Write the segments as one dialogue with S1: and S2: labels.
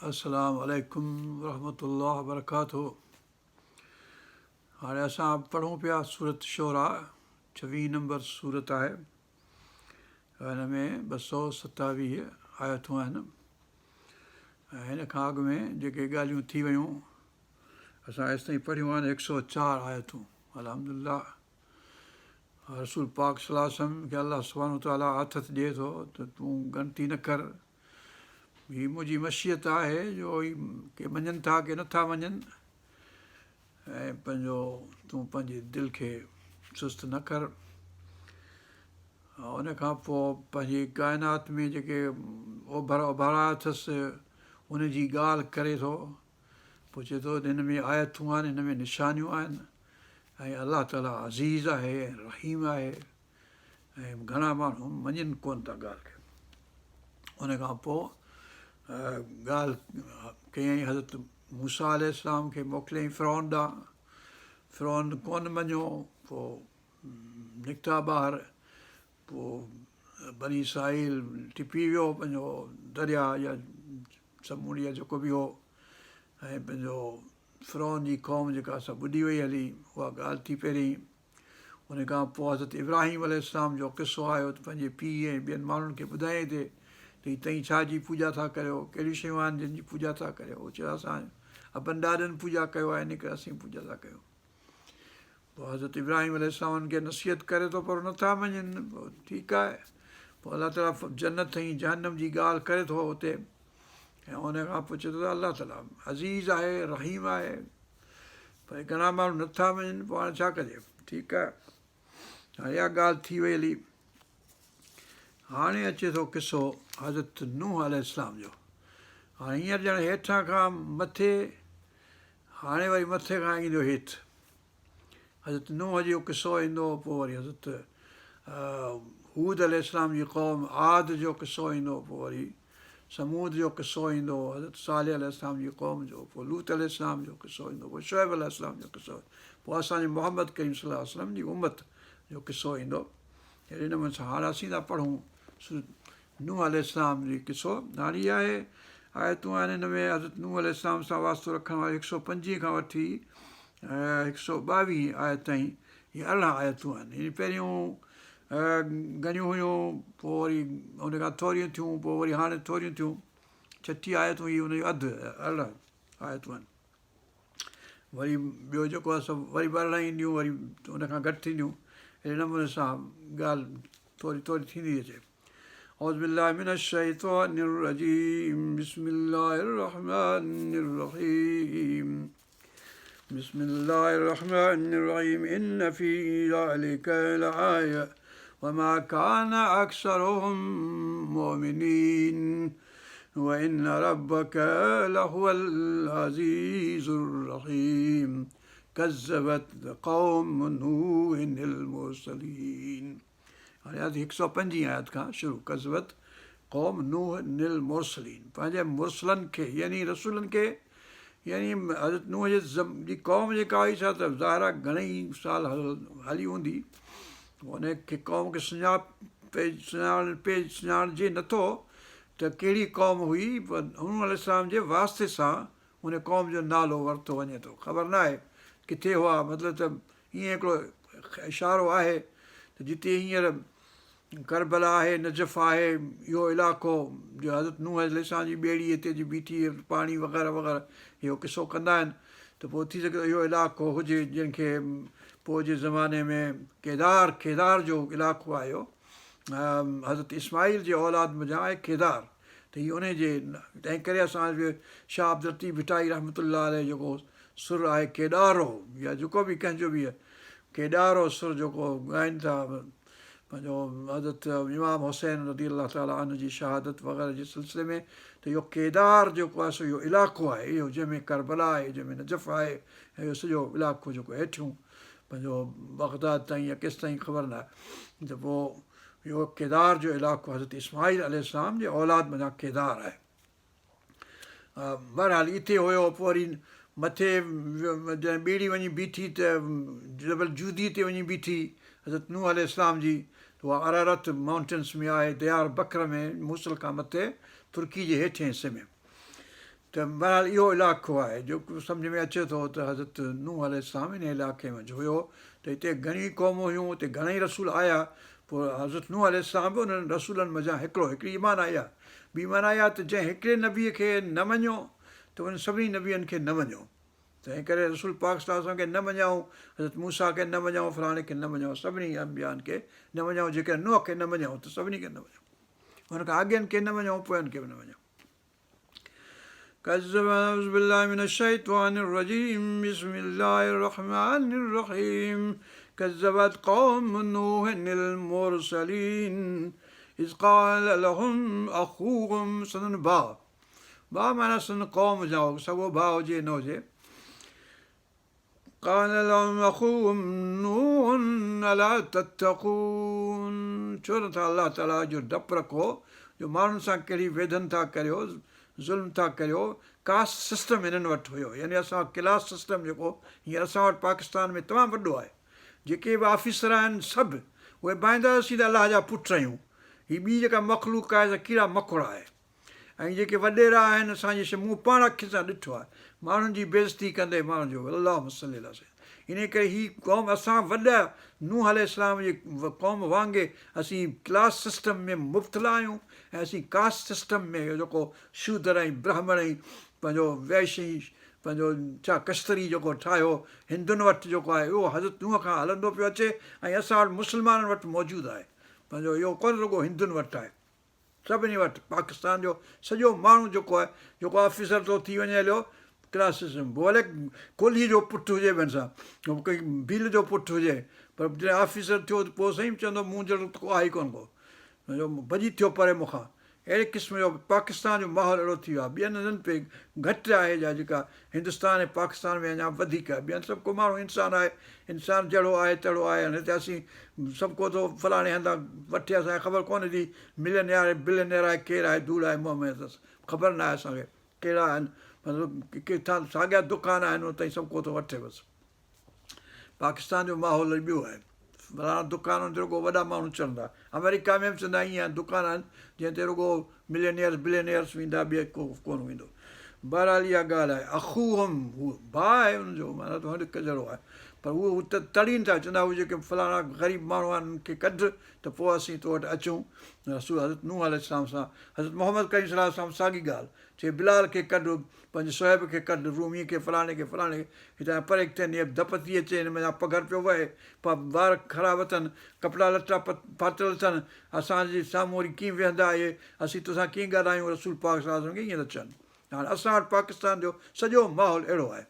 S1: السلام عليڪم ورحمة الله وبرڪاته هاڻي اسان پڙهون پيا سورت شعراء ڇويهين نمبر سورت آهي هن ۾ 227 آيتون آهن ۽ هن کان اڳ ۾ جيڪي ڳالهيون ٿي ويون اسان ايستائين پڙهيون آهن 104 آيتون الحمدلله رسول پاڪ صلي الله عليه وسلم کي الله سبحانه وتعاليٰ آٿت ڏئي ٿو ته تون ڳڻتي نه ڪر، هي منهنجي مشيت آهي جو هي ڪي مڃن ٿا ڪي نٿا مڃن ۽ پنهنجو تون پنهنجي دل کي سست نه ڪر. ان کان پوء پنهنجي ڪائنات ۾ جيڪي اوڀر اڀارا اٿس ان جي ڳالهه ڪري ٿو. پوء چئي ٿو ته هن ۾ آيتون آهن، هن ۾ نشانيون آهن ۽ الله تعاليٰ عزيز آهي ۽ رحيم آهي ۽ گهڻا ماڻهو مڃين ڪونه ٿا ڳالهه کي. ان کان پوء ڳالهه ڪيائين حضرت موسيٰ عليه السلام کي موڪليائين فرعون ڏانهن. فرعون ڪونه مڃيو، پوء نڪتا ٻاهر، پوء بني اسرائيل ٽپي ويو پنهنجو درياء يا سمنڊ يا جيڪو به هو ۽ پنهنجو فرعون جي قوم جيڪا سا ٻڏي وئي هلي اها ڳالهه ٿي پهرين ان کان پوء حضرت ابراهيم عليه السلام جو قصو آيو ته پنهنجي پيء ۽ ٻين ماڻهن کي ٻڌايائين ٿي ته هي تئين ڇا جي پوڄا ٿا ڪريو ڪهڙيون شيون آهن جن جي پوڄا ٿا ڪريو هو چيو اسان ابن ڏاڏن پوڄا ڪيو آهي ان ڪري اسين پوڄا ٿا ڪيون پوء حضرت ابراهيم عليه السلام انهن کي نصيحت ڪري ٿو پر نٿا مڃين پوء ٺيڪ آهي پوء الله تعاليٰ جنت ۽ جهنم جي ڳالهه ڪري ٿو اتي ۽ ان کان پوء چئي ٿو ته الله تعاليٰ عزيز آهي رحيم آهي پر گهڻا ماڻهو نٿا مڃن پوء هاڻي ڇا ڪجي ٺيڪ آهي هاڻي اها ڳالهه ٿي وئي هلي هاڻي اچي ٿو قصو حضرت نوح عليه السلام جو هاڻي هينئر ڄڻ هيٺان کان مٿي هاڻي وري مٿي کان ايندو هيٺ. حضرت نوح جو قصو ايندو، پوء وري حضرت هود عليه السلام جي قوم عاد جو قصو ايندو، پوء وري ثمود جو قصو ايندو، حضرت صالح عليه السلام جي قوم جو، پوء لوط عليه السلام جو قصو ايندو، پوء شعيب عليه السلام جو قصو، پوء اسان جي محمد ڪريم صلي الله عليه وسلم جي امت جو قصو ايندو. اهڙي نموني سان هاڻ اسين ٿا پڙهون نوح عليه السلام جي قصو هاڻي هي آهي، آيتون آهن هن ۾ حضرت نوح عليه السلام سان واسطو رکڻ واريون هڪ سئو پنجيهه کان وٺي هڪ سئو ٻاويهه آيت تائين هي 18 آيتون آهن يعني پهريون گهڻيون هيون پوء وري ان کان ٿوريون ٿيون پوء وري هاڻي ٿوريون ٿيون 36 آيتون هي ان جو اڌ 18 آيتون آهن وري ٻيو جيڪو آهي سو وري به 18 اينديون وري ان کان گهٽ ٿينديون اهڙي نموني سان ڳالهه ٿوري ٿوري ٿيندي اچي. اعوذ بالله من الشيطان الرجيم بسم الله الرحمن الرحيم بسم الله الرحمن الرحيم ان في ذلك لآية وما كان اڪثرهم مؤمنين وان ربك لهو العزيز الرحيم كذبت قوم نوح المرسلين هاڻي آيت هڪ سؤ پنجين آيت کان شروع ڪذبت قوم نوح المرسلين پنهنجي مرسلن کي يعني رسولن کي يعني حضرت نوح جي جي قوم جيڪا هئي سا ته ظاهر آهي گهڻي سال هلي هوندي ان کي قوم کي سڃاڻ پي سڃاڻ پي سڃاڻجي نٿو ته ڪهڙي قوم هئي پر نوح عليه السلام جي واسطي سان ان قوم جو نالو ورتو وڃي ٿو. خبر ناهي ڪٿي هئا، مطلب ته ائين هڪڙو اشارو آهي ته جتي هينئر ڪربلا آهي، نجف آهي، اهو علائقو جو حضرت نوح عليه السلام جي ٻيڙي هتي اچي بيٺي، پاڻي وغيره وغيره اهو قصو ڪندا آهن ته پوء ٿي سگهي ٿو اهو علائقو هجي جنهن کي پوء جي زماني ۾ ڪيدار، کيدار جو علائقو آهي اهو حضرت اسماعيل جي اولاد منجهان آهي کيدار. ته هي انهي جي تنهن ڪري اسان جو شاهه عبداللطيف ڀٽائي رحمة الله عليه جيڪو سر آهي ڪيڏارو يا جيڪو به ڪنهن جو به ڪيڏارو سر جيڪو ڳائين ٿا پنهنجو حضرت امام حسين رضي الله تعالٰي عنه جي شهادت وغيره جي سلسلي ۾ ته اهو ڪيدار جيڪو آهي سو اهو علائقو آهي اهو جنهن ۾ ڪربلا آهي جنهن ۾ نجف آهي اهو سڄو علائقو جيڪو هيٺيون پنهنجو بغداد تائين يا ڪيستائين خبر نه آهي ته پوء اهو ڪيدار جو علائقو حضرت اسماعيل عليه السلام جي اولاد منجهان ڪيدار آهي. بهرحال اتي هيو پوء وري مٿي جڏهن ٻيڙي وڃي بيٺي ته جبل جودي تي وڃي بيٺي حضرت نوح عليه السلام جي ته اها ارارت مائونٽنس ۾ آهي ديار بڪر ۾ موصل کان مٿي ترڪي جي هيٺين حصي ۾ ته بهرحال اهو علائقو آهي جيڪو سمجهه ۾ اچي ٿو ته حضرت نوح عليه السلام انهي علائقي منجهه هيو ته هتي گهڻيون قومون هيون اتي گهڻئي رسول آيا پوء حضرت نوح عليه السلام به انهن رسولن منجهان هڪڙو هڪڙي معنيٰ اها ٻي معنيٰ اها ته جنهن هڪڙي نبي کي نه مڃيو ته انهن سڀني نبين کي نه مڃيو تنهن ڪري رسول پاڪ صلي الله عليه وسلم کي نه مڃيائون حضرت موسيٰ کي نه مڃيائون فلاڻي کي نه مڃيائون سڀني انبيائن کي نه مڃيائون جيڪڏهن نوح کي نه مڃيائون ته سڀني کي نه مڃيائون ان کان اڳين کي نه مڃيائون پوين کي به نه مڃيائون. ڪذب اعوذ بالله من الشيطان الرجيم بسم الله الرحمن الرحيم كذبت قوم نوح المرسلين اذ قال لهم اخوهم سندن ڀاء ڀاء معنيٰ سندن قوم جا سڳو ڀاء هجي نه هجي قال لهم اخوهم نوح الا تتقون ڇو نٿا الله تعاليٰ جو ڊپ رکو جو ماڻهن سان ڪهڙي ويڌن ٿا ڪريو ظلم ٿا ڪريو ڪاسٽ سسٽم هنن وٽ هيو يعني اسان وٽ ڪلاس سسٽم جيڪو هينئر اسان وٽ پاڪستان ۾ تمام وڏو آهي جيڪي به آفيسر آهن سڀ اهي ڀائيندا اسين ته الله جا پٽ آهيون هي ٻي جيڪا مخلوق آهي سا ڪيڙا مڪوڙا آهي ۽ جيڪي وڏيرا آهن اسان جي مون پاڻ اکين سان ڏٺو آهي ماڻهن جي بيعزتي ڪندي ماڻهن جو اللهم صلي علي سيدنا انهي ڪري هي قوم اسان وڏا نوح عليه السلام جي قوم وانگي اسين ڪلاس سسٽم ۾ مبتلا آهيون ۽ اسين ڪاسٽ سسٽم ۾ اهو جيڪو شودر ۽ برهمڻ ۽ پنهنجو ويش ۽ پنهنجو ڇا کشتري جيڪو ٺاهيو هندن وٽ جيڪو آهي اهو حضرت نوح کان هلندو پيو اچي ۽ اسان وٽ مسلمانن وٽ موجود آهي پنهنجو اهو ڪونه رڳو هندن وٽ آهي. سڀني وٽ پاڪستان جو سڄو ماڻهو جيڪو آهي جيڪو آفيسر ٿو ٿي وڃي هليو ڪلاسسزم پوء ڀلي ڪولهي جو پٽ هجي ٻين سان ڪنهن ڀيل جو پٽ هجي پر جڏهن آفيسر ٿيو ته پوء سائين چوندو مون جهڙو ته ڪو آهي ئي ڪونه ڪو ڀڄي ٿيو پري مون کان اهڙي قسم جو پاڪستان جو ماحول اهڙو ٿي ويو آهي ٻين هنڌن تي گهٽ آهي جا جيڪا هندستان ۽ پاڪستان ۾ اڃا وڌيڪ آهي ٻين سڀ ڪو ماڻهو انسان آهي انسان جهڙو آهي تهڙو آهي هاڻي هتي اسين سڀ ڪو ٿو فلاڻي هنڌان وٺي اسان کي خبر ڪونهي ٿي ملينيئر آهي بلينيئر آهي ڪير آهي ڌوڙ آهي منهن ۾ اٿس خبر ناهي اسان کي ڪهڙا آهن مطلب ڪٿان ساڳيا دڪان آهن اتان ئي سڀ ڪو ٿو وٺي بس پاڪستان جو ماحول وري ٻيو آهي. فلاڻا دڪانن تي رڳو وڏا ماڻهو چڙهندا. آمريڪا ۾ به چوندا ائين آهن دڪان آهن جنهن تي رڳو ملينيئرز بلينيئرز ويندا ٻئي ڪو ڪونه ويندو. بهرحال اها ڳالهه آهي اخوهم هو ڀاء آهي ان جو معنيٰ ته هڪ جهڙو آهي پر هو تڙين ٿا چوندا هو جيڪي فلاڻا غريب ماڻهو آهن انهن کي ڪڍ ته پوء اسين تو وٽ اچون رسول حضرت نوح عليه السلام سان حضرت محمد ڪريم صلي الله عليه وسلم ساڳي ڳالهه چي بلال کي ڪڍ پنهنجي صهيب کي ڪڍ، روميء کي، فلاڻي کي، فلاڻي کي، هتان پري ٿين، هيء ڌپ ٿي اچي، هن منجهان پگهر پيو وهي، وار خراب اٿن، ڪپڙا لٽا ڦاٽل اٿن، اسان جي سامهون وري ڪيئن ويهندا اهي، اسين توسان ڪيئن ڳالهايون، رسول پاڪ صلي الله عليه وسلم کي ائين ٿا چون. هاڻ اسان وٽ پاڪستان جو سڄو ماحول اهڙو آهي.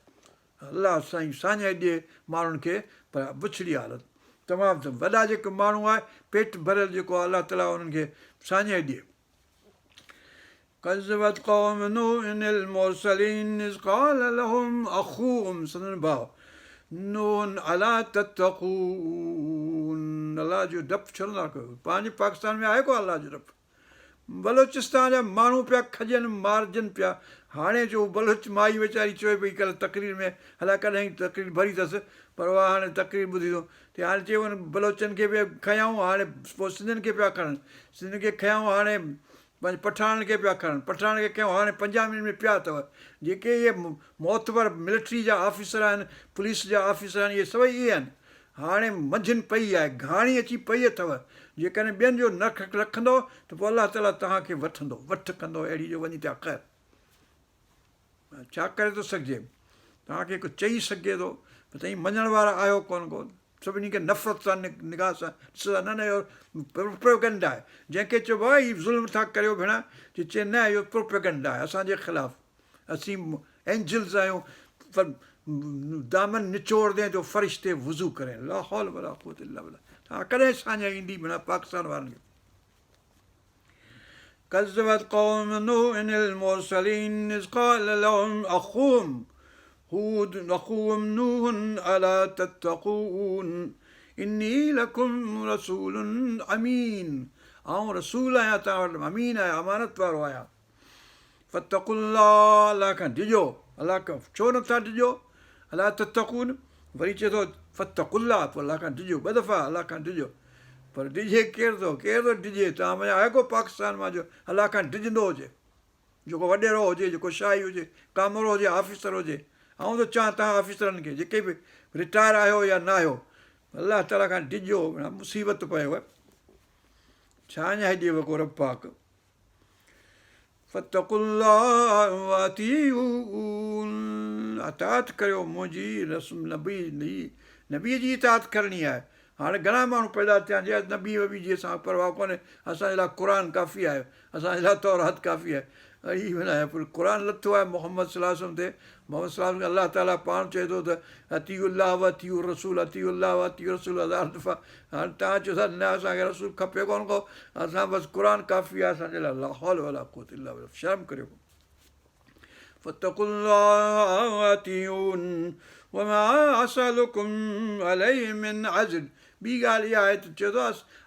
S1: الله سائين ساڃاهه ڏئي ماڻهن کي پر بڇڙي حالت تمام وڏا جيڪي ماڻهو آهي پيٽ ڀريل جيڪو آهي الله تعالي انهن کي ساڃاهه ڏئي. ڪذبت قوم نوح المرسلين اذ قال لهم اخوهم سندن ڀاء نوح الا تتقون الله جو ڊپ ڇو نٿا ڪيو پنهنجي پاڪستان ۾ آهي ڪو الله جو ڊپ بلوچستان جا ماڻهو پيا کڄن مارجن پيا هاڻي جو بلوچ مائي ويچاري چوي پئي ڪلهه تقرير ۾ الائي ڪڏهن تقرير ڀري اٿس پر اها هاڻي تقرير ٻڌي ٿو ته هاڻي چئي ان بلوچن کي به کنيائون هاڻي پوء سنڌين کي پيا کڻن سنڌين کي کنيائون هاڻي پنهنجي پٺاڻن کي پيا کڻن پٺاڻن کي کنيائون هاڻي پنجابين ۾ پيا اٿو جيڪي اهي معتبر ملٽري جا آفيسر آهن پوليس جا آفيسر آهن اهي سڀئي اهي آهن هاڻي منجهن پئي آهي گهاڻي اچي پئي اٿو جيڪڏهن ٻين جو نرخ رکندؤ ته پوء الله تعاليٰ توهان کي وٺندو وٺ ڪندو اهڙي جو وڃي ٿيا خير ڇا ڪري ٿو سگهجي؟ توهان کي ڪجهه چئي سگهجي ٿو پر توهين مڃڻ وارا آهيو ڪونه ڪو. سڀني کي نفرت سان نگاهه سان ڏسندا نه نه اهو پروپيگنڊا آهي. جنهن کي چئبو آهي هي ظلم ٿا ڪريو ڀيڻا چي چئي نه اهو پروپيگنڊا آهي اسان جي خلاف اسين اينجلز آهيون پر دامن نچوڙ دين تو فرشتي وضو ڪرين لا حول ولا قوت الا بالله توهان ڪڏهن ساڃاهه ايندي ڀيڻا پاڪستان وارن کي. ڪذبت قوم نوح المرسلين اذ قال لهم اخوهم هود اخوهم نوح الا تتقون اني لڪم رسول امين آئون رسول آهيان توهان وٽ امين آهيان امانت وارو آهيان فاتقوا الله الله کان ڊڄو الله کان ڇو نٿا ڊڄو الا تتقون وري چئي ٿو فاتقوا الله پوء الله کان ڊڄو ٻه دفعا الله کان ڊڄو پر ڊڄي ڪير ٿو ڪير ٿو ڊڄي توهان منجهان آهي ڪو پاڪستان مان جو الله کان ڊڄندو هجي. جيڪو وڏيرو هجي، جيڪو شاهي هجي، ڪامورو هجي، آفيسر هجي، آئون ٿو چوان توهان آفيسرن کي جيڪي به رٽائر آهيو يا ناهيو، الله تعاليٰ کان ڊڄو، مصيبت پيو ڇا اڃا ڏيو ڪو رب پاڪ. فاتقوا الله واطيعون اطاعت ڪريو منهنجي رسم نبي جي نبي جي اطاعت ڪرڻي آهي هاڻي گهڻا ماڻهو پيدا ٿيا آهن جي نبي وبي جي اسان کي پرواهه ڪونهي اسان جي لاء قرآن ڪافي آهي اسان جي لاء تورات ڪافي آهي اهي به ناهي پر قرآن لٿو آهي محمد صلي الله عليه وسلم تي محمد صلي الله عليه وسلم کي الله تعاليٰ پاڻ چئي ٿو ته اطيعوا الله و اطيعوا الرسول اطيعوا الله و اطيعوا الرسول هزار دفعا هاڻي توهان چئو ٿا نه اسان کي رسول کپي ڪونه ڪو اسان بس قرآن ڪافي آهي اسان جي لاء لا حول ولا قوت الا بالله شرم ڪريو فاتقوا الله واطيعون وما اسالڪم عليه من اجر ٻي ڳالهه اها آهي ته چئي ٿو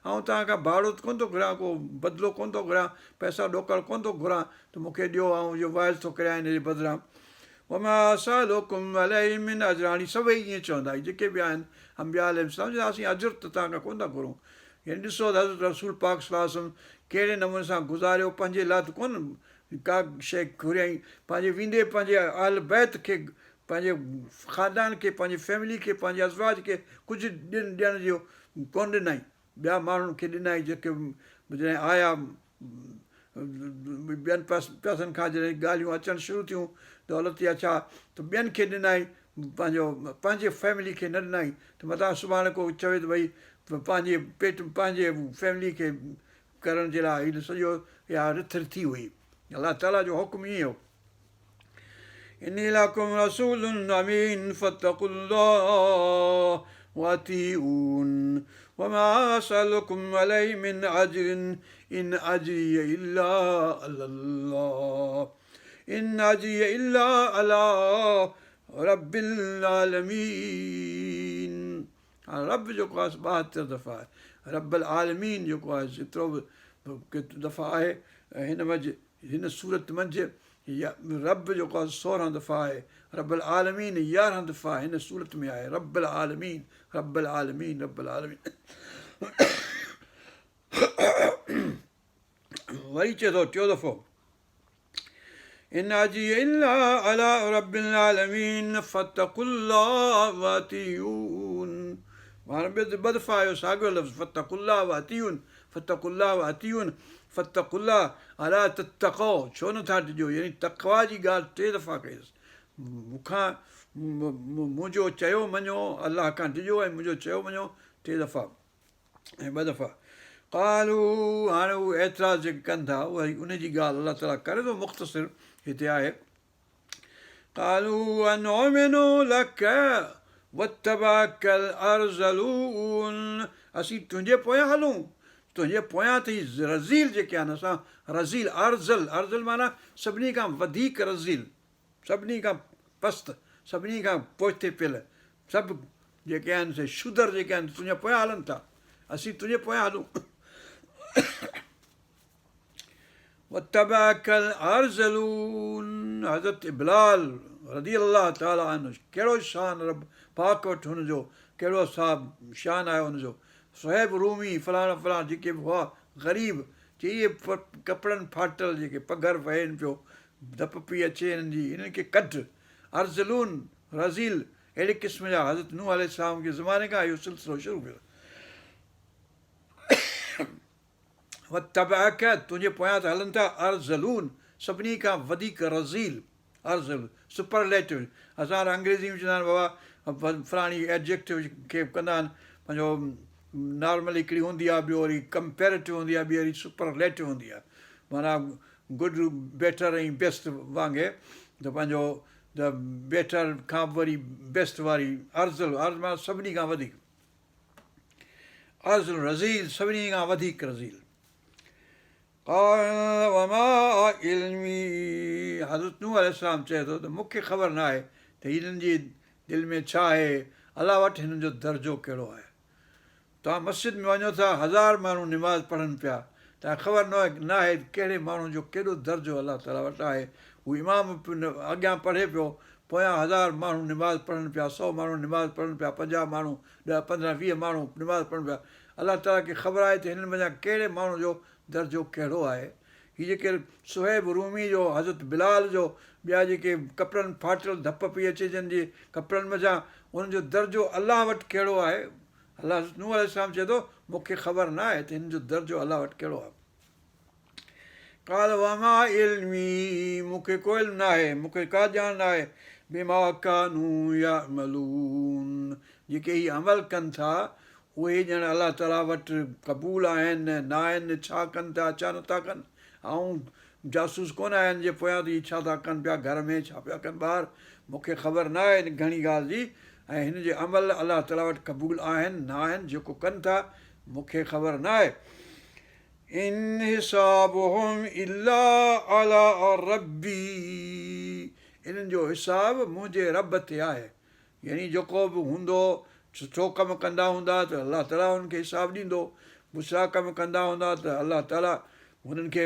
S1: آئون توهان کان ڀاڙو ته ڪونه ٿو گهران ڪو بدلو ڪونه ٿو گهران پئسا ڏوڪڙ ڪونه ٿو گهران ته مون کي ڏيو آئون اهو وعظ ٿو ڪريان ان جي بدران وما اسالڪم عليه من اجر هاڻي سڀئي ائين چوندا جيڪي به آهن انبياء عليهم السلام چوندا اسين اجر ته توهان کان ڪونه ٿا گهرون يعني ڏسو ته حضرت رسول پاڪ صلي الله عليه وسلم ڪهڙي نموني سان گذاريو پنهنجي لاء ته ڪونه ڪا شيء گهريائين پنهنجي ويندي پنهنجي اهل بيت کي پنهنجي خاندان کي پنهنجي فيملي کي پنهنجي ازواج کي ڪجهه ڏين ڏيڻ جو ڪونه ڏنائين ٻيا ماڻهن کي ڏنائين جيڪي جڏهن آيا ٻين پاسن کان جڏهن ڳالهيون اچڻ شروع ٿيون دولت يا ڇا ته ٻين کي ڏنائين پنهنجو پنهنجي فيملي کي نه ڏنائين ته متان سڀاڻي ڪو چوي ته ڀئي پنهنجي پيٽ پنهنجي فيملي کي ڪرڻ جي لاء هي سڄو اها رٿ رٿي هئي الله تعاليٰ جو حڪم ائين هو اني لڪم رسول امين فاتقوا الله واطيعون وما اسالڪم عليه من اجر ان اجري الا علي الله ان اجري الا علي رب العالمين هاڻ رب جيڪو آهي 72 دفعا آهي رب العالمين جيڪو آهي جيترو به دفعا آهي هن منجه هن سورت منجه يا رب جيڪو آهي 16 دفعا آهي رب العالمين 11 دفعا هن سورت ۾ آهي رب العالمين رب العالمين رب العالمين وري چئي ٿو ٽيون دفعو ان اجري الا علي رب العالمين فاتقوا الله واطيعون هاڻي ٻه دفعا آيو ساڳيو لفظ فاتقوا الله واطيعون فاتقوا الله واطيعون فاتقوا الله الا تتقوا ڇو نٿا ڊڄو يعني تقوا جي ڳالهه ٽي دفعا ڪئي اٿس مون کان منهنجو چيو مڃو الله کان ڊڄو ۽ منهنجو چيو مڃو ٽي دفعا ۽ ٻه دفعا قالوا هاڻي هو اعتراض جيڪي ڪن ٿا اها ان جي ڳالهه الله تعاليٰ ڪري ٿو مختصر هتي آهي قالوا انؤمن لڪ واتبعڪ الارذلون اسين تنهنجي پويان هلون تنهنجي پويان ته هي رذيل جيڪي آهن اسان رذيل ارذل ارذل معنيٰ سڀني کان وڌيڪ رذيل سڀني کان پست، سڀني کان پوئتي پيل، سڀ جيڪي آهن سي شودر جيڪي آهن تنهنجي پويان هلن ٿا، اسين تنهنجي پويان هلون. واتبعک الارذلون حضرت بلال رضي الله تعالٰي عنه ڪهڙو شان رب پاڪ وٽ هن جو ڪهڙو صاحب شان آهي هن جو صهيب رومي فلاڻا فلاڻا جيڪي به هئا غريب چي اهي ڪپڙن ڦاٽل جيڪي پگهر وهين پيو ڌپ پئي اچي هنن جي، هنن کي ڪڍ. ارذلون، رذيل، اهڙي قسم جا حضرت نوح عليه السلام جي زماني کان اهو سلسلو شروع ٿيو. واتبعک، تنهنجي پويان ته هلن ٿا، ارذلون، سڀني کان وڌيڪ رذيل، ارذل، Superlative، اسان وٽ انگريزي ۾ چوندا آهن بابا فلاڻي Adjective کي ڪندا آهن پنهنجو نارمل هڪڙي هوندي آهي ٻيو وري ڪمپيريٽو هوندي آهي ٻي وري سپرليٽو هوندي آهي معنيٰ گڊ، بيٽر ۽ بيسٽ وانگي ته پنهنجو ته بيٽر کان به وري بيسٽ واري ارذل، ارذل معنيٰ سڀني کان وڌيڪ، ارذل رذيل سڀني کان وڌيڪ رذيل. قال وما علمي حضرت نوح عليه السلام چئي ٿو ته مون کي خبر نه آهي ته هنن جي دل ۾ ڇا آهي، الله وٽ هنن جو درجو ڪهڙو آهي. توهان مسجد ۾ وڃو ٿا هزار ماڻهو نماز پڙهن پيا توهان کي خبر ناهي ته ڪهڙي ماڻهو جو ڪيڏو درجو الله تعالي وٽ آهي هو امام اڳيان پڙهي پيو پويان هزار ماڻهو نماز پڙهن پيا سو ماڻهو نماز پڙهن پيا پنجاهه ماڻهو ڏهه پندرهن ويهه ماڻهو نماز پڙهن پيا الله تعالي کي خبر آهي ته هنن منجهان ڪهڙي ماڻهو جو درجو ڪهڙو آهي. هي جيڪي صهيب رومي جو، حضرت بلال جو، ٻيا جيڪي ڪپڙن ڦاٽل ڌپ پئي اچي جن جي ڪپڙن منجهان، انهن جو درجو الله وٽ ڪهڙو آهي؟ الله حضرت نوح عليه السلام چئي ٿو، مون کي خبر نه آهي ته هن جو درجو الله وٽ ڪهڙو آهي. قال وما علمي مون کي ڪو علم ناهي، مون کي ڪا ڄاڻ ناهي، بما ڪانوا يعملون جيڪي هي عمل ڪن ٿا اهي ڄڻ الله تعاليٰ وٽ قبول آهن نه آهن، ڇا ڪن ٿا ڇا نٿا ڪن، آئون جاسوس ڪونه آهيان هن جي پويان ته هي ڇا ٿا ڪن پيا گهر ۾ ڇا پيا ڪن ٻاهر، مون کي خبر نه آهي ان گهڻي ڳالهه جي ۽ هن جي عمل الله تعاليٰ وٽ قبول آهن نه آهن جيڪو ڪن ٿا مون کي خبر نه آهي. ان حسابهم الا علي ربي انهن جو حساب منهنجي رب تي آهي يعني جيڪو به هوندو سٺو ڪم ڪندا هوندا ته الله تعالي انهن کي حساب ڏيندو، بڇڙا ڪم ڪندا هوندا ته الله تعالي هنن کي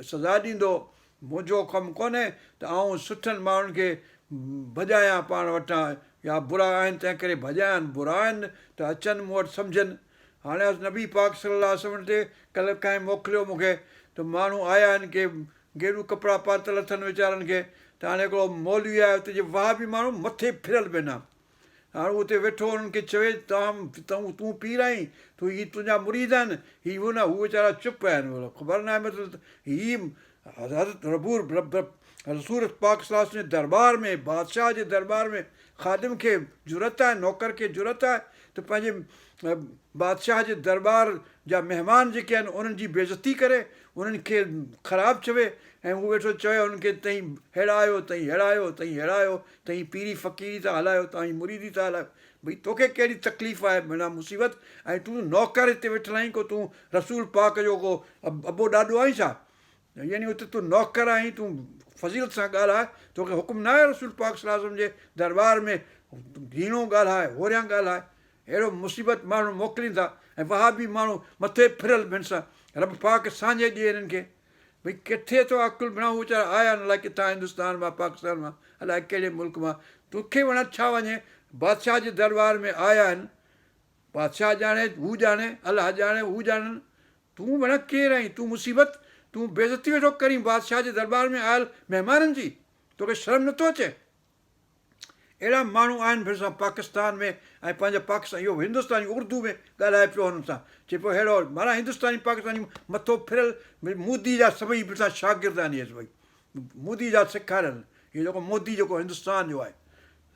S1: سزا ڏيندو. منهنجو ڪم ڪونهي ته آئون سٺن ماڻهن کي ڀڄايان پاڻ وٽان يا برا آهن تنهنڪري ڀڄايان، برا آهن ته اچن مون وٽ سمجهن. هاڻي نبي پاڪ صلي الله عليه وسلم تي ڪلهه ڪنهن موڪليو مون کي ته ماڻهو آيا آهن ڪي گيرو ڪپڙا پاتل اٿن ويچارن کي ته هاڻي هڪڙو مولوي آهي اتي جي وهابي ماڻهو مٿي ڦريل بنا هاڻي هو اتي ويٺو انهن کي چوي تان تون تون پير آهين تون هي تنهنجا مريد آهن هي هو نه هو ويچارا چپ آهن خبر ناهي مطلب هي حضرت ربور رسول پاڪ صلي الله عليه وسلم جي درٻار ۾ بادشاهه جي درٻار ۾ خادم کي جرئت آهي نوڪر کي جرئت آهي ته پنهنجي بادشاهه جي درٻار جا مهمان جيڪي آهن انهن جي بيعزتي ڪري، انهن کي خراب چوي ۽ هو ويٺو چوي انهن کي توهين ههڙا آهيو، توهين ههڙا آهيو، توهين ههڙا آهيو، توهين پيري فقيري ٿا هلايو، توهين مريدي ٿا هلايو. ڀئي توکي ڪهڙي تڪليف آهي معنيٰ مصيبت ۽ تون نوڪر هتي ويٺل آهين ڪو تون رسول پاڪ جو ڪو ابو ڏاڏو آهين ڇا؟ يعني اتي تون نوڪر آهين تون فضيلت سان ڳالهاء توکي حڪم ناهي رسول پاڪ صلي الله عليه وسلم جي درٻار ۾ هيڻو ڳالهاء هوريان ڳالهاء اهڙو مصيبت ماڻهو موڪلين ٿا ۽ وهابي ماڻهو مٿي ڦريل ڀيڻ سان رب پاڪ ساڃهه ڏئي هنن کي ڀئي ڪٿي ٿو عقل ڀيڻا هو ويچارا آيا آهن الائي ڪٿان هندستان مان پاڪستان مان الائي ڪهڙي ملڪ مان توکي وڻ ڇا وڃي بادشاهه جي درٻار ۾ آيا آهن بادشاهه ڄاڻي هو ڄاڻي الله ڄاڻي هو ڄاڻن تون ڀيڻا ڪير آهين تون مصيبت تون بيعزتي ويٺو ڪرين بادشاهه جي درٻار ۾ آيل مهمانن جي توکي شرم نٿو اچي اهڙا ماڻهو آهن ڀيڻ سان پاڪستان ۾ ۽ پنهنجا پاڪستان اهو هندستاني اردو ۾ ڳالهائي پيو هنن سان چئي پيو ههڙو معنيٰ هندستاني پاڪستاني مٿو ڦريل مودي جا سڀئي ڀيڻ سان شاگرد آهن اهي سڀئي مودي جا سيکاريل هي جيڪو مودي جيڪو هندستان جو آهي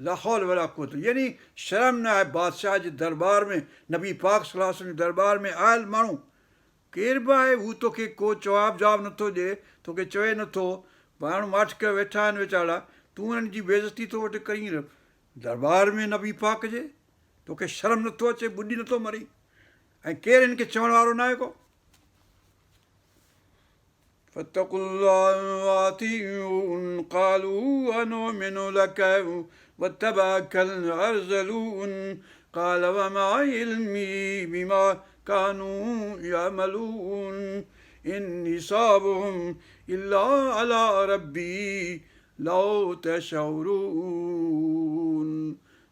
S1: لاحول ولا قوت يعني شرم نه آهي بادشاهه جي دربار ۾ نبي پاڪ صلي الله عليه وسلم جي دربار ۾ آيل ماڻهو ڪير به آهي هو توکي ڪو جواب جواب نٿو ڏئي، توکي چوي نٿو، ماڻهو ماٺ ڪيو ويٺا آهن ويچارا، تون انهن جي بيعزتي ٿو وٺ ڪرين درٻار ۾ نبي پاڪ جي، توکي شرم نٿو اچي ٻڏي نٿو مرين ۽ ڪير هن کي چوڻ وارو ناهي ڪو. فاتقوا الله واطيعون قالوا انؤمن لك واتبعك الارذلون قال وما علمي بما ڪانوا يعملون ان حسابهم الا علي ربي لو تشعرون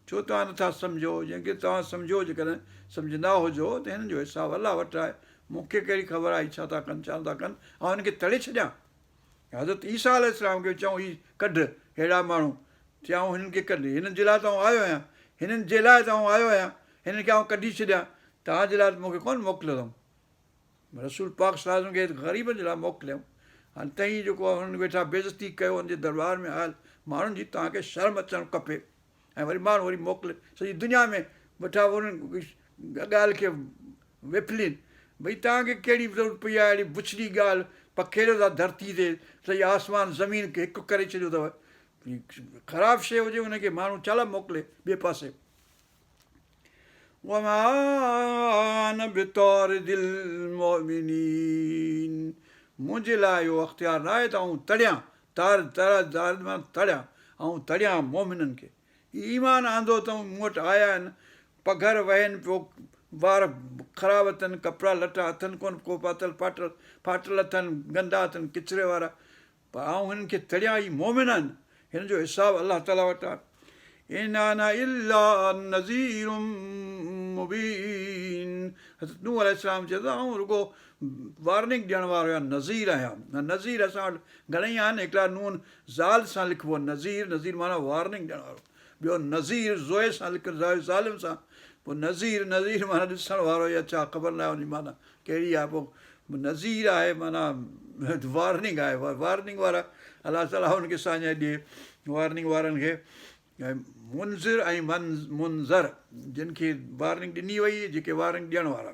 S1: ڇو توهان نٿا سمجهو جنهن کي توهان سمجهو جيڪڏهن سمجهندا هجو ته هنن جو حساب الله وٽ آهي مون کي ڪهڙي خبر آهي ڇا ٿا ڪن ڇا نٿا ڪن آئون هن کي تڙي ڇڏيان حضرت عيسيٰ عليه السلام کي چئون هي ڪڍ ههڙا ماڻهو چيائون هنن کي ڪڍ هنن جي لاء ته آئون آيو آهيان هنن جي لاء ته آئون آيو آهيان هنن کي آئون ڪڍي ڇڏيان، توهان جي لاء ته مون کي ڪونه موڪليو اٿئون. رسول پاڪ صلي الله عليه وسلم کي غريبن جي لاء موڪليائون. هاڻي تئين جيڪو هنن ويٺا بيعزتي ڪيو هن جي درٻار ۾ آيل ماڻهن جي توهان کي شرم اچڻ کپي ۽ وري ماڻهو وري موڪلي سڄي دنيا ۾ ويٺا انهن ڳالهه کي وڦلين ڀئي توهان کي ڪهڙي ضرورت پئي آهي اهڙي بڇڙي ڳالهه پکيڙيو ٿا ڌرتي تي سڄي آسمان زمين کي هڪ ڪري ڇڏيو اٿو خراب شيء هجي ان کي ماڻهو ڇا لاء موڪلي ٻئي پاسي. وما انا بطارد المؤمنين منهنجي لاء اهو اختيار ناهي ته آئون تڙيان، طارد، طرد، طارد معنيٰ تڙيان، آئون تڙيان مؤمنن کي. هي ايمان آندو اٿئون، مون وٽ آيا آهن، پگهر وهين پيو، وار خراب اٿن، ڪپڙا لٽا اٿن ڪونه ڪو پاتل، ڦاٽل ڦاٽل اٿن، گندا اٿن، ڪچري وارا، پر آئون هنن کي تڙيان، هي مؤمن آهن، هنن جو حساب الله تعاليٰ وٽ آهي. ان انا الا نذير مبين حضرت نوح عليه السلام چيو ته آئون رڳو وارننگ ڏيڻ وارو يا نذير آهيان. نذير اسان وٽ گهڻئي آهن، هڪڙا نون ذال سان لکبو نذير، نذير معنيٰ وارننگ ڏيڻ وارو، ٻيو نظير ظوء سان لکن ظالم سان، پوء نذير، نذير معنيٰ ڏسڻ وارو يا ڇا خبر ناهي ان جي معنيٰ ڪهڙي آهي، پوء نذير آهي معنيٰ وارننگ آهي، وارننگ وارا الله تعاليٰ ان کي ساڃاهه ڏئي وارننگ وارن کي. ۽ منذر ۽ منذر جن کي وارننگ ڏني وئي جيڪي وارننگ ڏيڻ وارا.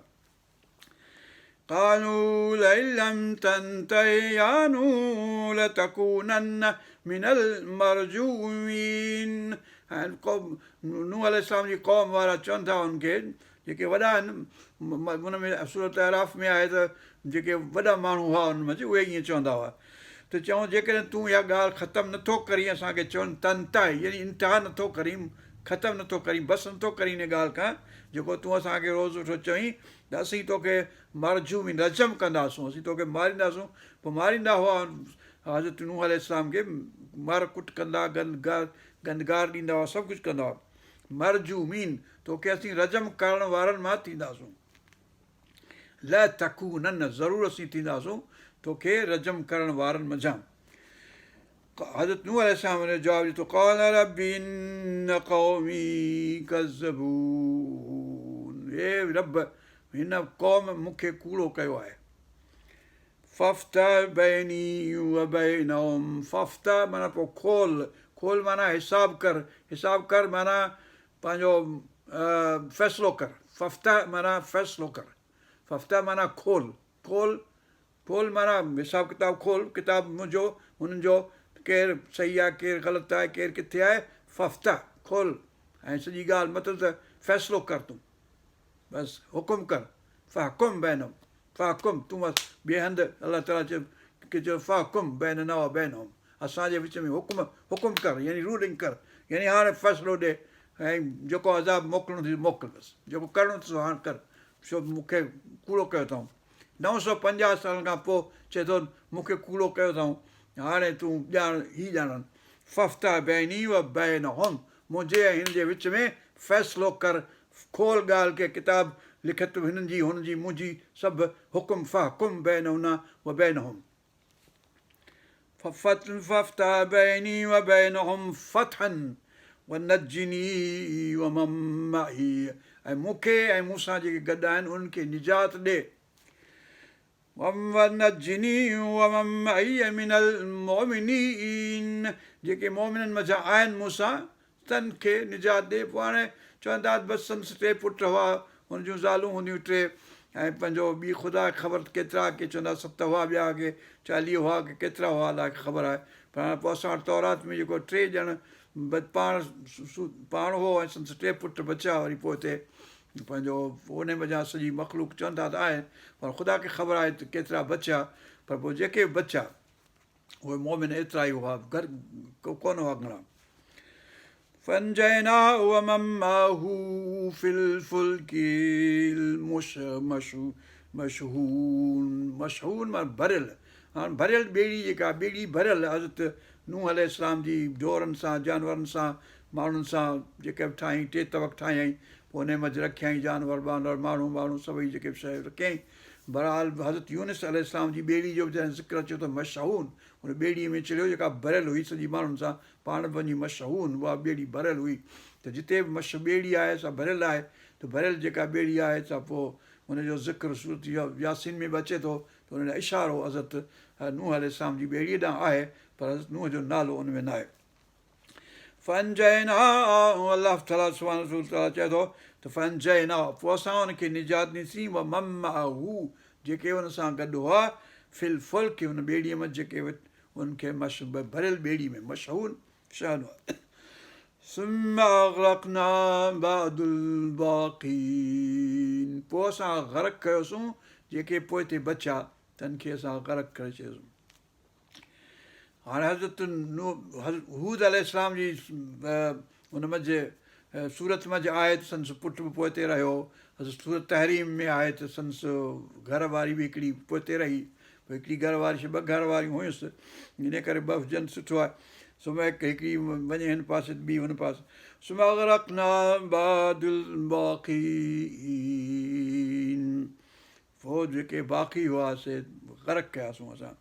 S1: قالوا لئن لم تنته يا نوح لتڪونن من المرجومين ۽ قوم نوح عليه السلام جي قوم وارا چون ٿا ان کي جيڪي وڏا آهن ان ۾ سورت اعراف ۾ آهي ته جيڪي وڏا ماڻهو هئا ان منجهه اهي ائين چوندا هئا ته چون جيڪڏهن تون اها ڳالهه ختم نٿو ڪرين اسان کي چون تنته يعني انتها نٿو ڪرين ختم نٿو ڪرين، بس نٿو ڪرين ان ڳالهه کان، جيڪو تون اسان کي روز ويٺو چوين ته اسين توکي مرجومين، رجم ڪنداسون، اسين توکي مارينداسون، پوء ماريندا هئا حضرت نوح عليه السلام کي مار ڪٽ ڪندا، گند گندگار ڏيندا هئا، سڀ ڪجهه ڪندا هئا، مرجومين، توکي اسين رجم ڪرڻ وارن مان ٿينداسون. لتڪونن، ضرور اسين ٿينداسون توکي رجم ڪرڻ وارن منجهان. حضرت نوح عليه السلام ان جو جواب ڏتو قال رب ان قومي ڪذبون اي رب هن قوم مون کي ڪوڙو ڪيو آهي فافتح بيني وبينهم فافتح معنيٰ پوء کول کول معنيٰ حساب ڪر حساب ڪر معنيٰ پنهنجو فيصلو ڪر فافتح معنيٰ فيصلو ڪر فافتح معنيٰ کول کول کول معنيٰ حساب ڪتاب کول، ڪتاب منهنجو، هنن جو، ڪير صحيح آهي، ڪير غلط آهي، ڪير ڪٿي آهي، فافتح، کول ۽ سڄي ڳالهه مطلب ته فيصلو ڪر تون، بس حڪم ڪر، فاحڪم بينهم، فاحڪم تون بس ٻئي هنڌ الله تعاليٰ چيو ڪي چيو فاحڪم بيننا و بينهم اسان جي وچ ۾ حڪم حڪم ڪر يعني رولنگ ڪر يعني هاڻي فيصلو ڏي ۽ جيڪو عذاب موڪلڻو اٿئي موڪل بس جيڪو ڪرڻو اٿئي سو هاڻ ڪر ڇو مون کي ڪوڙو ڪيو اٿائون. 950 سالن کان پوء چئي ٿو مون کي ڪوڙو ڪيو اٿائون، هاڻي تون ڄاڻ هي ڄاڻن. فافتح بيني و بينهم منهنجي ۽ هن جي وچ ۾ فيصلو ڪر، کول ڳالهه کي ڪتاب لکت هنن جي هن جي منهنجي سڀ حڪم فاحڪم بيننا و بينهم. فافتح بيني وبينهم فتحا ونجني ومن معي ۽ مون کي ۽ مون سان جيڪي گڏ آهن انهن کي نجات ڏي ونجني ومن معي من المؤمنين جيڪي مؤمنن منجهان آهن مون سان تن کي نجات ڏي. پوء هاڻي چون ٿا ته بس سندس ٽي پٽ هئا، هن جون زالون هونديون ٽي ۽ پنهنجو ٻي خدا کي خبر ته ڪيترا، ڪي چوندا ست هئا ٻيا ڪي 40 هئا ڪي ڪيترا هئا الله کي خبر آهي. پر هاڻي پوء اسان وٽ تورات ۾ جيڪو ٽي ڄڻ پاڻ پاڻ هو ۽ سندس ٽي پٽ بچيا وري پوء اتي پنهنجو انهي منجهان سڄي مخلوق چون ٿا ته آهي پر خدا کي خبر آهي ته ڪيترا بچيا پر پوء جيڪي به بچيا اهي مؤمن ايترا ئي هئا، گهٽ ڪونه هئا گهڻا. فانجيناه ومن معه في الفلڪ المشحون مشحون معنيٰ ڀريل هاڻ ڀريل ٻيڙي جيڪا ٻيڙي ڀريل حضرت نوح عليه السلام جي ڍورن سان جانورن سان ماڻهن سان جيڪي به ٺاهيائين ٽي طبق ٺاهيائين پوء انهي منجهه رکيائين جانور بانور ماڻهو ٻاڻهو سڀئي جيڪي به شيء رکيائين بهرحال حضرت يونس عليه السلام جي ٻيڙي جو به جڏهن ذڪر اچيو ته مشحون ان ٻيڙي ۾ چڙهيو جيڪا ڀريل هئي سڄي ماڻهن سان پاڻ به وڃي مشحون اها ٻيڙي ڀريل هئي ته جتي به مش ٻيڙي آهي سا ڀريل آهي ته ڀريل جيڪا ٻيڙي آهي سا پوء ان جو ذڪر سورت ياسين ۾ به اچي ٿو ته ان جو اشارو حضرت نوح عليه السلام جي ٻيڙي ڏانهن آهي پر حضرت نوح جو نالو ان ۾ ناهي. فانجيناه الله تعالي سبحانه وتعالي چئي ٿو ته فانجيناه پوء اسان ان کي نجات ڏنيسين ومن معه جيڪي ان سان گڏ هئا في الفلڪ ان ٻيڙيء ۾ جيڪي ان کي مش ڀريل ٻيڙي ۾ مشحون شحن ثم اغرقنا بعد الباقين پوء اسان غرق ڪيوسون جيڪي پوئتي بچيا تن کي اسان غرق ڪري ڇڏيوسون. هاڻي حضرت هود عليه السلام جي ان منجهه سورت منجهه آهي ته سندس پٽ به پوئتي رهيو حضرت سورت تحريم ۾ آهي ته سندس گهر واري به هڪڙي پوئتي رهي هڪڙي گهر واري ٻه گهر واريون هيس ان ڪري ٻه هجن سٺو آهي. ثم هڪڙي وڃي هن پاسي ته ٻي هن پاسي ثم اغرقنا بعد الباقين پوء جيڪي باقي هئا سي غرق ڪياسون اسان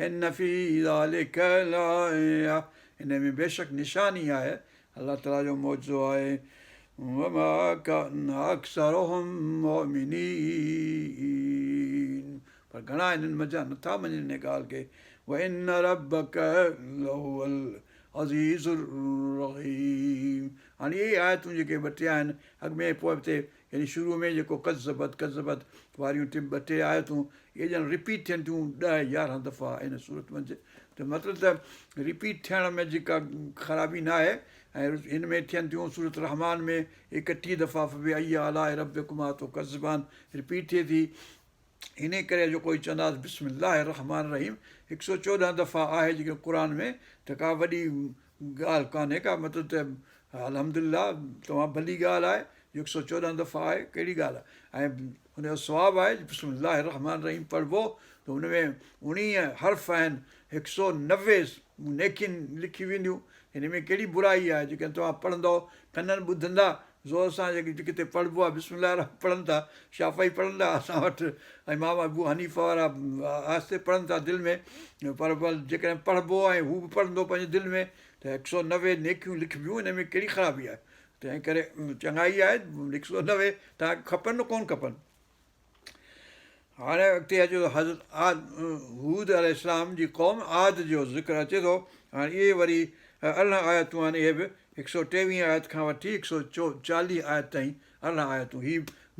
S1: ان في ذلڪ لآية ان ۾ بيشڪ نشاني آهي الله تعالي جو معجزو آهي وما ڪان اڪثرهم مؤمنين پر گهڻا انهن منجهان نٿا مڃين ان ڳالهه کي وان ربڪ لهو العزيز الرحيم هاڻي اهي آيتون جيڪي ٻه ٽي آهن اڳ ۾ پوء تي يعني شروع ۾ جيڪو ڪذبت ڪذبت واريون ٽي ٻه ٽي آيتون اهي ڄڻ رپيٽ ٿين ٿيون ڏهه يارهن دفعا ان سورت منجهه ته مطلب ته رپيٽ ٿيڻ ۾ جيڪا خرابي نه آهي ۽ هن ۾ ٿين ٿيون سورت رحمان ۾ 31 دفعا فبأي آلاء ربڪما تڪذبان رپيٽ ٿئي ٿي. انهيء ڪري جو ڪوئي چوندو آهي ته بسم الله الرحمٰن الرحيم 114 دفعا آهي جيڪڏهن قرآن ۾ ته ڪا وڏي ڳالهه ڪانهي ڪا مطلب ته الحمد لله تمام ڀلي ڳالهه آهي جو 114 دفعا آهي ڪهڙي ڳالهه آهي ۽ ان جو ثواب آهي بسم الله الرحمٰن الرحيم پڙهبو ته ان ۾ 19 حرف آهن 190 نيڪين لکي وينديون هن ۾ ڪهڙي برائي آهي جيڪڏهن توهان پڙهندؤ ڪنن ٻڌندا زور سان جيڪي ڪٿي پڙهبو آهي بسم الله الرحمن پڙهن ٿا شافعي پڙهن ٿا اسان وٽ امام ابو حنيفه وارا آهستي پڙهن ٿا دل ۾ پر جيڪڏهن پڙهبو ۽ هو به پڙهندو پنهنجي دل ۾ ته 190 نيڪيون لکبيون ان ۾ ڪهڙي خرابي آهي تنهن ڪري چڱائي آهي 190 توهان کي کپن نه ڪونه کپن. هاڻي اڳتي اچي ٿو حضرت عاد هود عليه السلام جي قوم عاد جو ذڪر اچي ٿو. هاڻي اهي وري 18 آيتون آهن اهي به 123 آيت کان وٺي 140 آيت تائين 18 آيتون هي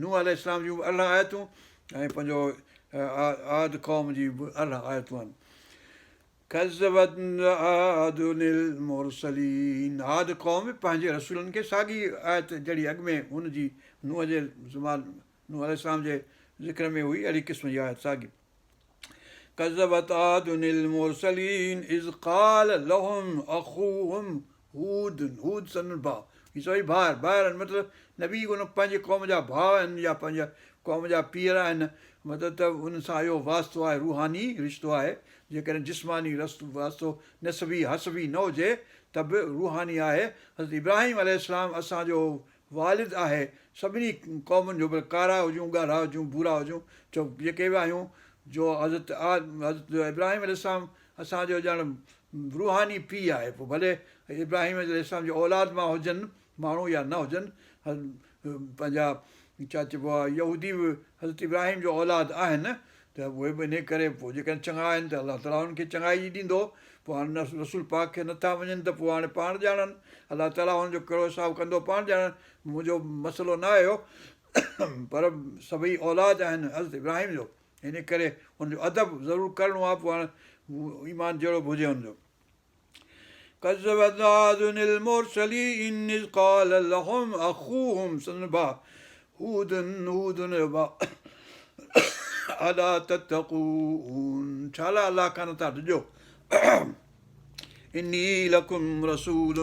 S1: نوح عليه السلام جون به 18 آيتون ۽ پنهنجو عاد قوم جي به 18 آيتون آهن. ڪذبت عاد المرسلين عاد قوم پنهنجي رسولن کي ساڳي آيت جهڙي اڳ ۾ هن جي نوح جي زمان نوح عليه السلام جي ذڪر ۾ هئي اهڙي قسم جي آيت ساڳي. ڪذبت عاد المرسلين اذ قال لهم اخوهم هود هود سندن ڀاء هي سڀئي ڀائر ڀائر آهن مطلب نبي ان پنهنجي قوم جا ڀاء آهن يا پنهنجي قوم جا پيئر آهن مطلب ته انهن سان اهو واسطو آهي روحاني رشتو آهي جيڪڏهن جسماني واسطو نسبي حسبي نه هجي ته به روحاني آهي حضرت ابراهيم عليه السلام اسان جو والد آهي سڀني قومن جو بلڪ ڪارا هجون ڳاڙها هجون ڀورا هجون چؤ جيڪي به آهيون جو حضرت حضرت ابراهيم عليه السلام اسان جو ڄڻ روحاني پيء آهي پوء ڀلي ابراهيم عليه السلام جي اولاد مان هجن ماڻهو يا نه هجن پنهنجا ڇا چئبو آهي يهودي به حضرت ابراهيم جو اولاد آهن ته اهي به انهيء ڪري پوء جيڪڏهن چڱا آهن ته الله تعاليٰ انهن کي چڱائي ئي ڏيندو. پوء هاڻي رسول پاڪ کي نٿا مڃين ته پوء هاڻي پاڻ ڄاڻن. الله تعاليٰ انهن جو ڪهڙو حساب ڪندو پاڻ ڄاڻن. منهنجو مسئلو نه آهي اهو. پر سڀئي اولاد آهن حضرت ابراهيم جو. انهيء ڪري ان جو ادب ضرور ڪرڻو آهي پوء هاڻي ايمان جهڙو به هجي ان جو. ڪذبت عاد المرسلين اذ قال لهم اخوهم سندن ڀاء هود هود جو ڀاء الا تتقون ڇا لاء الله کان نٿا ڊڄو اني لڪم رسول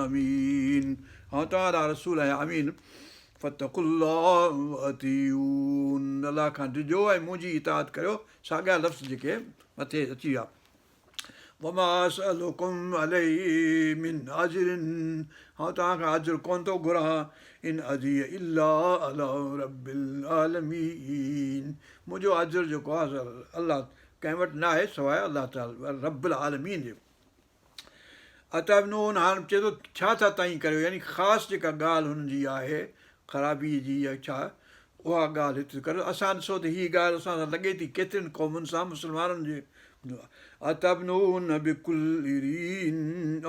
S1: امين آئون توهان لاء رسول آهيان امين فاتقوا الله واطيعون الله کان ڊڄو ۽ منهنجي اطاعت ڪريو ساڳيا لفظ جيڪي مٿي اچي ويا وما اسألڪم عليه من اجر آئون توهان کان اجر ڪونه ٿو گهران ان اجري الا علي رب العالمين منهنجو اجر جيڪو آهي الله ڪنهن وٽ نه آهي سواء الله تعالي رب العالمين جي. اتبنون هاڻ چئي ٿو ڇا ٿا تعين ڪريو يعني خاص جيڪا ڳالهه هنن جي آهي خرابي جي يا ڇا اها ڳالهه هت ڪريو اسان ڏسو ته هيء ڳالهه اسان سان لڳي ٿي ڪيترين قومن سان مسلمانن جي اتبنون بڪل ريع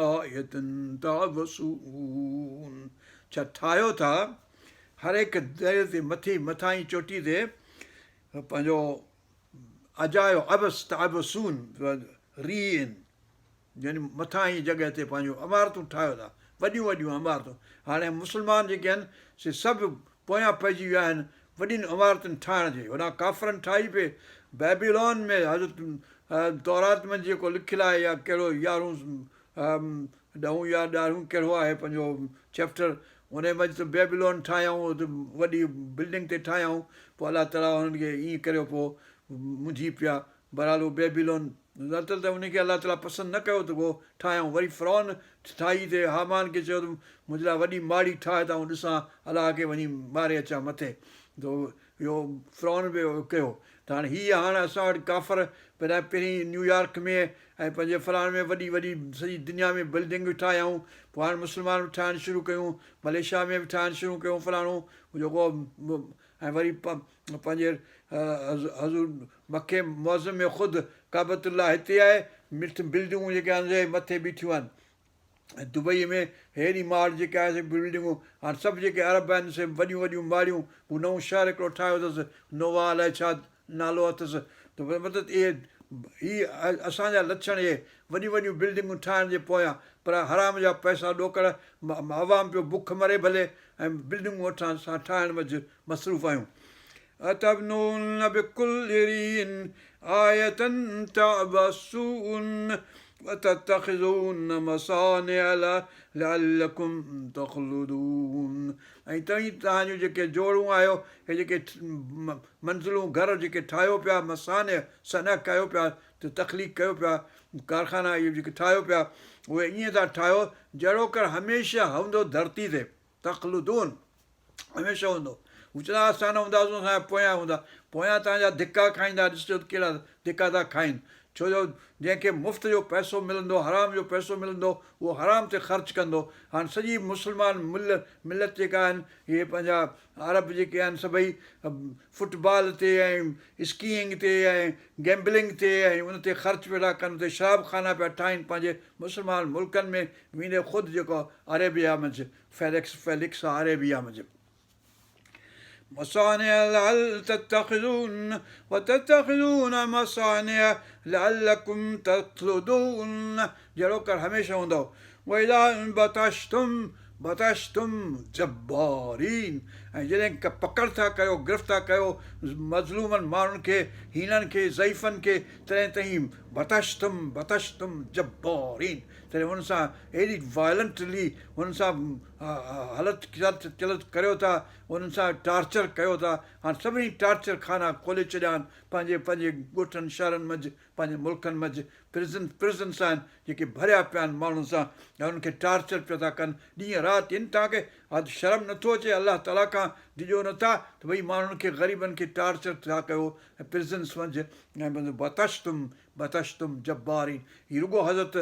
S1: آية تعبثون ڇا ٺاهيو ٿا هر هڪ در تي مٿي مٿاهين چوٽي تي پنهنجو اجايو عبث تعبثون ريع يعني مٿاهين جڳهه تي پنهنجون عمارتون ٺاهيو ٿا، وڏيون وڏيون عمارتون. هاڻي مسلمان جيڪي آهن سي سڀ پويان پئجي ويا آهن وڏين عمارتن ٺاهڻ جي. هوڏانهن ڪافرن ٺاهي پئي بيبيلون ۾ حضرت تورات ۾ جيڪو لکيل آهي يا ڪهڙو يارهون ڏهون يا ڏارهون ڪهڙو آهي پنهنجو چيپٽر انهي منجهه ته بيبيلون ٺاهيائون وڏي بلڊنگ تي ٺاهيائون پوء الله تعاليٰ هنن کي ائين ڪريو پوء منجهي پيا بهرحال اهو بيبيلون. مطلب ته ان کي الله تعاليٰ پسند نه ڪيو ته اهو ٺاهيائون. وري فرعون ٺاهي ته هامان کي چيو ته منهنجي لاء وڏي ماڙي ٺاهه ته آئون ڏسان الله کي وڃي ماري اچان مٿي. ته اهو فرعون به اهو ڪيو ته هاڻي هي هاڻ اسان وٽ ڪافر پهريان پهرين نيويارڪ ۾ ۽ پنهنجي فلاڻي ۾ وڏي وڏي سڄي دنيا ۾ بلڊنگون ٺاهيائون پوء هاڻ مسلمان به ٺاهڻ شروع ڪيون ملائيشيا ۾ به ٺاهڻ شروع ڪيون فلاڻو جيڪو ۽ وري پنهنجي حضور مڪي معظم ۾ خود ڪعبة الله هتي آهي مٿ بلڊنگون جيڪي آهن سي مٿي بيٺيون آهن ۽ دبئي ۾ هيڏي ماڙ جيڪا آهي سي بلڊنگون هاڻ سڀ جيڪي عرب آهن سي وڏيون وڏيون ماڙيون هو نئون شهر هڪڙو ٺاهيو اٿس نووا الائي ڇا نالو اٿس ته مطلب اهي هي اسان جا لڇڻ اهي وڏيون وڏيون بلڊنگون ٺاهڻ جي پويان پر حرام جا پئسا ڏوڪڙ عوام پيو بک مري ڀلي ۽ بلڊنگون اسان ٺاهڻ منجهه مصروف آهيون. اتبنون بڪل ريع آية تعبثون وتتخذون مصانع لعلڪم تخلدون ۽ توهين توهان جون جيڪي جوڙون آهيو هي جيڪي منزلون گهر جيڪي ٺاهيو پيا مصانع صنع ڪيو پيا ته تخليق ڪيو پيا ڪارخانا اهي جيڪي ٺاهيو پيا اهي ائين ٿا ٺاهيو جهڙوڪر هميشه هوندو ڌرتي تي تخلدون هميشه هوندو. هو چوندا اسان نه هونداسون اسان جا پويان هوندا. پويان توهان جا ڌڪا کائيندا ڏسجو ته ڪهڙا ڌڪا ٿا کائين. ڇو جو جنهن کي مفت جو پئسو ملندو حرام جو پئسو ملندو اهو حرام تي خرچ ڪندو. هاڻ سڄي مسلمان مل ملت جيڪا آهن اهي پنهنجا عرب جيڪي آهن سڀئي فٽ بال تي ۽ اسڪيئنگ تي ۽ گيمبلنگ تي ۽ ان تي خرچ پيا ٿا ڪن اتي شراب خانا پيا ٺاهين پنهنجي مسلمان ملڪن ۾ ويندي خود جيڪو عريبيا منجهه فيلڪس فيلڪس عريبيا منجهه مصانع لعل تتخذون وتتخذون مصانع لعلڪم تخلدون جهڙوڪر هميشه هوندؤ واذا بطشتم بطشتم جبارين ۽ جڏهن پڪڙ ٿا ڪريو گرفت ٿا ڪيو مظلومن ماڻهن کي هيڻن کي ضعيفن کي تڏهن توهين بطشتم بطشتم جبارين تڏهن انهن سان ايڏي وائلنٽلي انهن سان هلت چلت ڪريو ٿا، انهن سان ٽارچر ڪيو ٿا، هاڻ سڀني ٽارچر خانا کولي ڇڏيا آهن پنهنجي پنهنجي ڳوٺن شهرن منجهه پنهنجي ملڪن منجهه پرزن پرزنس آهن جيڪي ڀريا پيا آهن ماڻهن سان ۽ انهن کي ٽارچر پيا ٿا ڪن ڏينهن رات يعني توهان کي شرم نٿو اچي الله تعاليٰ کان ڊڄو نٿا ته ڀئي ماڻهن کي غريبن کي ٽارچر ٿا ڪيو ۽ پرزنس منجهه ۽ بطشتم بطشتم جبارين، هي رڳو حضرت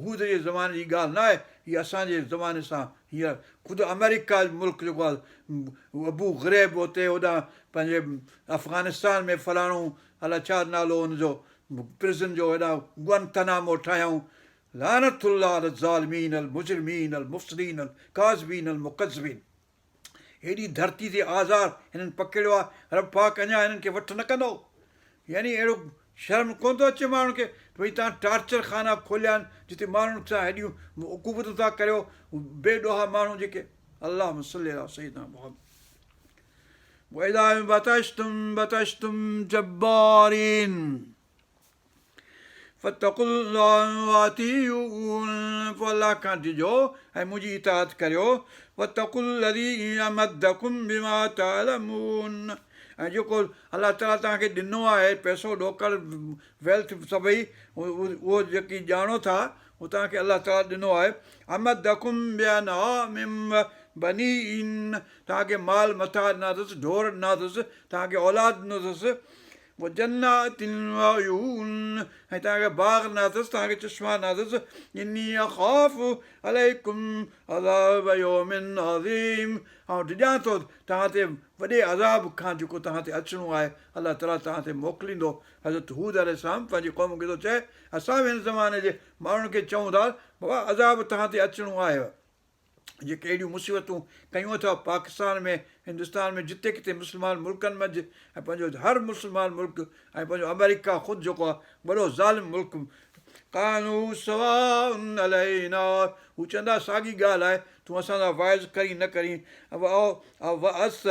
S1: هود جي زماني جي ڳالهه نه آهي، هي اسان جي زماني سان هينئر خود آمريڪا ملڪ جيڪو آهي ابو غريب اتي هوڏانهن پنهنجي افغانستان ۾ فلاڻو الائي ڇا نالو ان جو پرزن جو هيڏانهن گوانتانامو ٺاهيائون لعنت الله علي الظالمين المجرمين المفسدين الڪاذبين المڪذبين. هيڏي ڌرتي تي آزار هنن پکيڙيو آهي، رب پاڪ اڃا هنن کي وٺ نه ڪندو؟ يعني اهڙو شرم ڪونه ٿو اچي ماڻهن کي ته ڀئي توهان ٽارچر خانا کوليا آهن جتي ماڻهن سان هيڏيون عقوبتون ٿا ڪريو بي ڏوها ماڻهو جيڪي اللهم صل علي سيدنا محمد واذا بطشتم بطشتم جبارين فاتقوا الله واطيعون پوء الله کان ڊڄو ۽ منهنجي اطاعت ڪريو واتقوا الذي امدڪم بما تعلمون ۽ جيڪو الله تعاليٰ توهان کي ڏنو آهي پئسو ڏوڪڙ ويلٿ سڀئي اهو جيڪي ڄاڻو ٿا اهو توهان کي الله تعاليٰ ڏنو آهي امدڪم بانعام وبنين توهان کي مال متاع ڏنا اٿس ڍور ڏنا اٿس توهان کي اولاد ڏنو اٿس وجنات وعيون ۽ توهان کي باغ ڏنا اٿس توهان کي چشما ڏنا اٿس اني اخاف عليڪم عذاب يوم عظيم آئون ڊڄان ٿو توهان تي وڏي عذاب کان جيڪو توهان تي اچڻو آهي الله تعالي توهان تي موڪليندو حضرت هود عليه السلام پنهنجي قوم کي ٿو چئي اسان به هن زماني جي ماڻهن کي چئون ٿا بابا عذاب توهان تي اچڻو آهي جيڪي اهڙيون مصيبتون ڪيون اٿو پاڪستان ۾ هندستان ۾ جتي ڪٿي مسلمان ملڪن منجهه ۽ پنهنجو هر مسلمان ملڪ ۽ پنهنجو آمريڪا خود جيڪو آهي وڏو ظالم ملڪ قالوا سواء علينا هو چوندا ساڳي ڳالهه آهي تون اسان سان وعظ ڪرين نه ڪرين اوعظت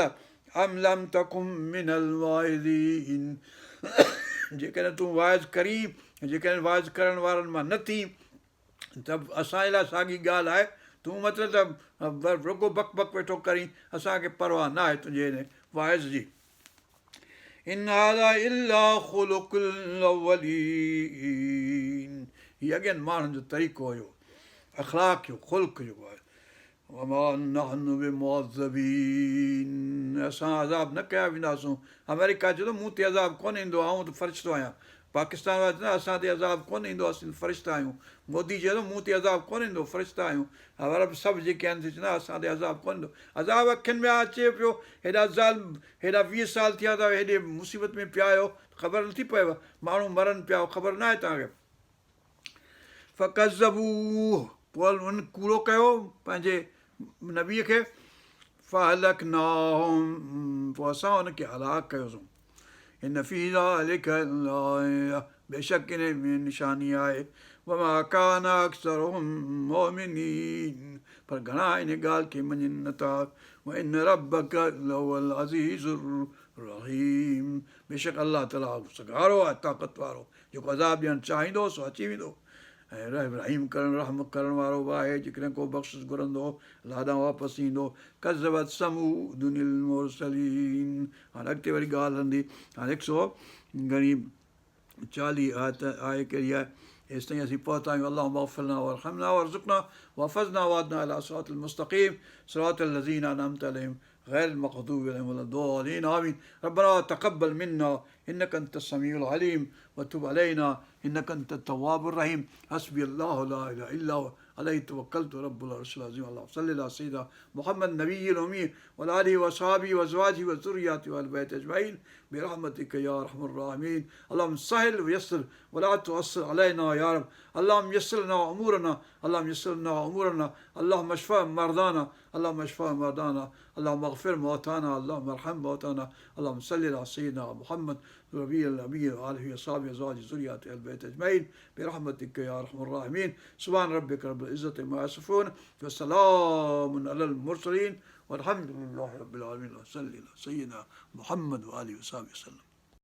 S1: ام لم تڪن من الواعظين جيڪڏهن تون وعظ ڪرين جيڪڏهن وعظ ڪرڻ وارن مان نه ٿين ته اسان جي لاء ساڳي ڳالهه آهي، تون مطلب ته رڳو بڪ بڪ ويٺو ڪرين، اسان کي پرواهه نه آهي تنهنجي هن وعظ جي. ان هذا الا خلق الاولين هي اڳين ماڻهن جو طريقو هيو اخلاق جو خلق جيڪو آهي وما نحن بمعذبين اسان عذاب نه ڪيا وينداسون آمريڪا چيو ته مون تي عذاب ڪونه ايندو آئون ته فرشتو آهيان پاڪستان وارا چوندا اسان تي عذاب ڪونه ايندو اسين فرشتا آهيون مودي چيو ته مون تي عذاب ڪونه ايندو فرشتا آهيون عرب سڀ جيڪي آهن سي چوندا اسان تي عذاب ڪونه ايندو عذاب اکين ۾ اچي پيو هيڏا ظالم هيڏا ويهه سال ٿيا اٿو هيڏي مصيبت ۾ پيا آهيو خبر نٿي پويو ماڻهو مرن پيا خبر ناهي توهان کي فڪذبوه پوء انهن ڪوڙو ڪيو پنهنجي نبيء کي فاهلڪناهم پوء اسان ان کي هلاڪ ڪيوسون ان في ذلک لآية بيشڪ ان ۾ نشاني آهي وما ڪان اڪثرهم مؤمنين پر گهڻا ان ڳالهه کي مڃين نٿا وان ربک لهو العزيز الرحيم بيشڪ الله تعالي سگهارو آهي طاقت وارو جيڪو عذاب ڏيڻ چاهيندو سو اچي ويندو ۽ رحم ڪرڻ رحم ڪرڻ وارو به آهي جيڪڏهن ڪو بخشش گهرندو الله ڏانهن واپس ايندو ڪذبت ثمود المرسلين هاڻي اڳتي وري ڳالهه هلندي هاڻي هڪ سو گهڻي چاليهه آيت آهي ڪهڙي آهي هيستائين اسين پهتا آهيون اللهم اغفر لنا وارحمنا وارزقنا واحفظنا واهدنا الى صراط المستقيم صراط الذين انعمت عليهم غير المغضوب عليهم ولا الضالين آمين ربنا تقبل منا انك انت السميع العليم وتب علينا انك انت التواب الرحيم حسبي الله لا اله الا هو عليه توكلت رب العرش العظيم اللهم صل على سيدنا محمد النبي الامي وعلى اله واصحابه وازواجه وذرياته واهل بيته اجمعين برحمتك يا ارحم الراحمين اللهم سهل ويسر ولا تعسر علينا يا رب اللهم يسر لنا امورنا اللهم يسر لنا امورنا اللهم اشف مرضانا اللهم اشف مرضانا اللهم اغفر موتانا اللهم ارحم موتانا اللهم صل على سيدنا محمد ربيع النبي وآله وصحبه أزواج ذريات أهل البيت أجمعين برحمتك يا أرحم الراحمين سبحان ربك رب العزة ما يصفون وسلام على المرسلين والحمد لله رب العالمين وصلى على سيدنا محمد وآله وصحبه وسلم.